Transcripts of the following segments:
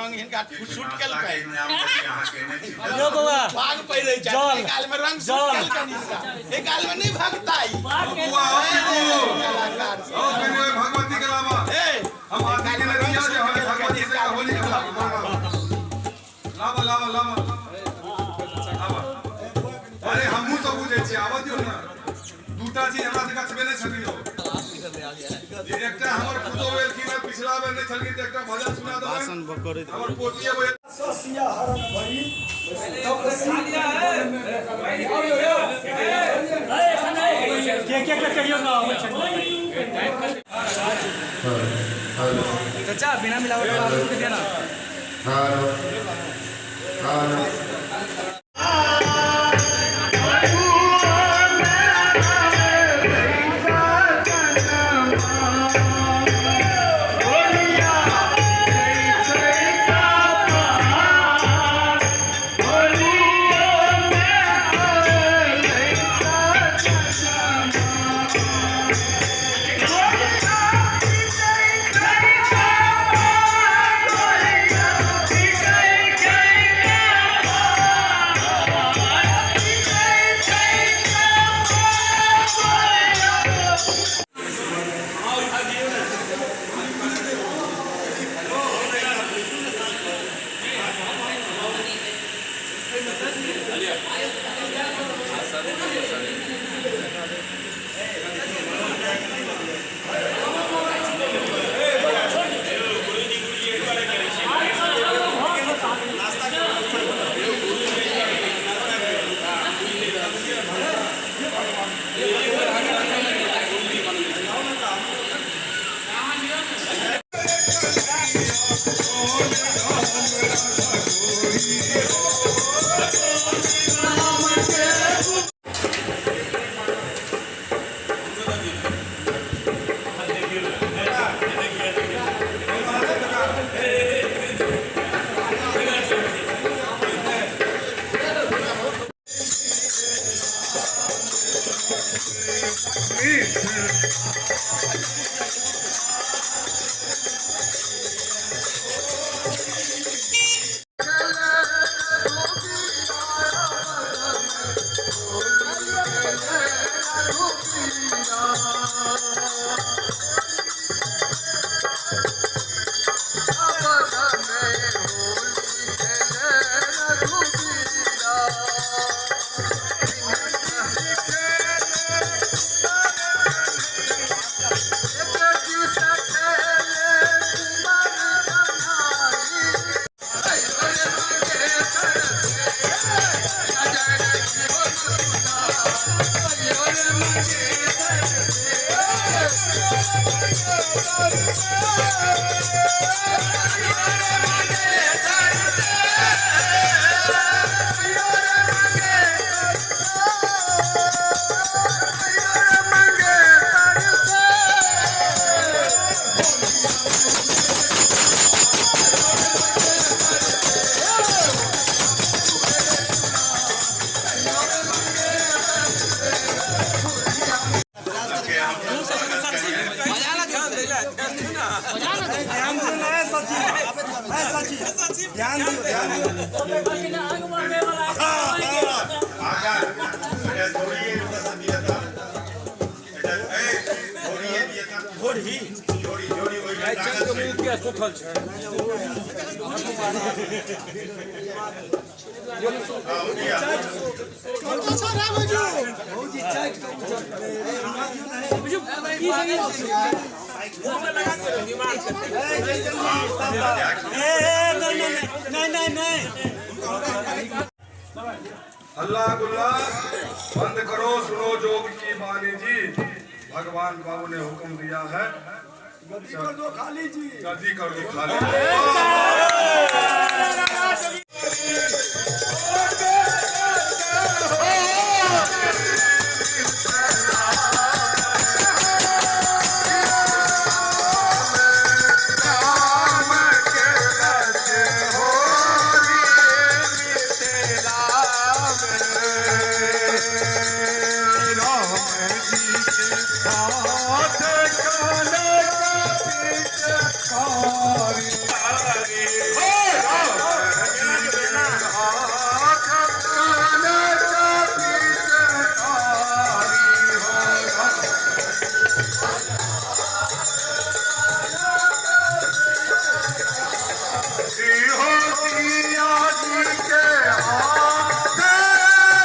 रंग हिनका छूट गेलकै। यौ बौआ। पाग पहिरै छै। जल। एक आल में रंग छूट जल। गेलकनि हिनका, एक आल में नहीं भगता ई। बौआ, आओ पिकू। कलाकार सब। आओ कनि ओहि भगवती के लाबा। ए, हम आदमी के दिया जे हम भगवती से होली के लाबा। लाबा लाबा लाबा लाबा। अरे हमहूँ सब बुझै छियै, आबऽ दियौ ने। दूटा चीज हमरा से गछबे नहि छथिन ओ। जे एकटा हमर पुतोहु एलखिन हँ, पिछला बेर नहि छलखिन तऽ एकटा भजन सुना देबनि। हमर पोती एगो ससिया हरण भई तपसी के के के कहियो ना आबै छै। चाचा बिना मिलावट वाला आलू के देना। ध्यान दियौ ने सचिन, ए सचिन, ध्यान दियौ, ध्यान दियौ। सुखल छै। ए ए, नहीं नहीं नहीं नहीं। हल्ला गुल्ला बंद करो, सुनो जोग की बानी जी। भगवान बाबू ने हुक्म दिया है, गद्दी कर दो खाली जी। गद्दी कर दो खाली। हो सिया जी के हाथ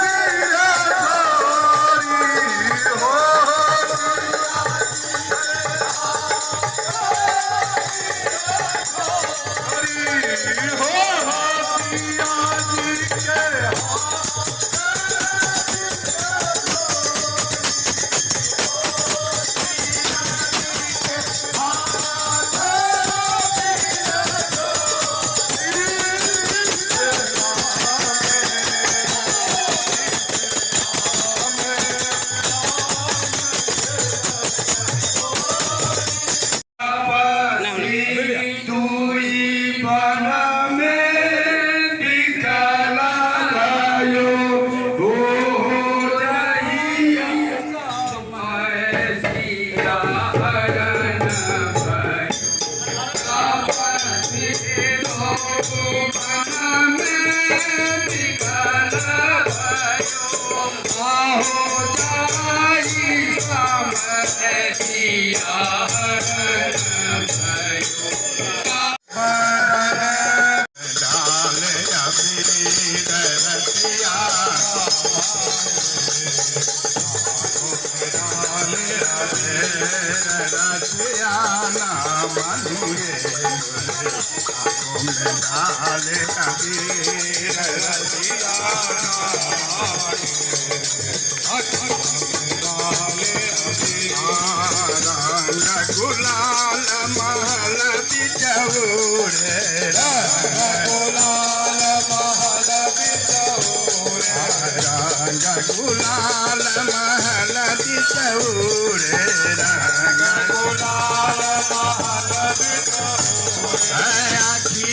धीरे धरी हो। हरी हो सिया जी के गुलाल महल बिचौरे, गुलाल महल बिचौरे, रंग गुलाल महल बिचौरे, रंग गुलाल महल बिचौरे। आखी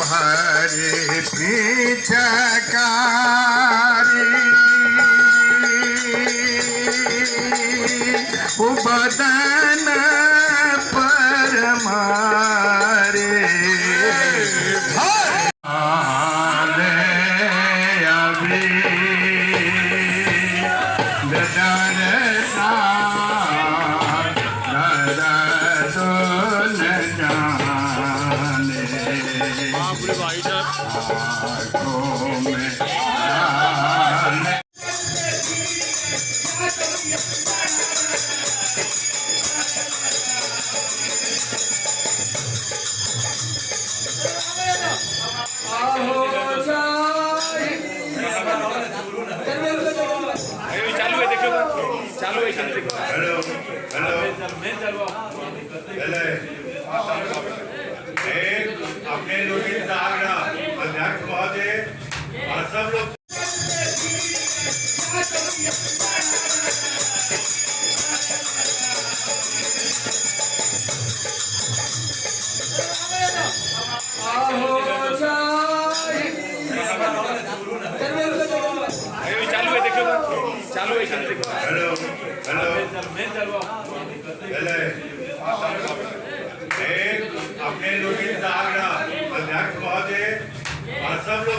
भरे पिचकारी बदन परमारी। न जाने। आँखों में जाने। हेलो हेलो, पहले एक अपने लोग आग्रह अध्यक्ष महोदय और सब लोग। हेलो हेलो, पहले एक अपने लोग आग्रह अध्यक्ष महोदय और सब लोग।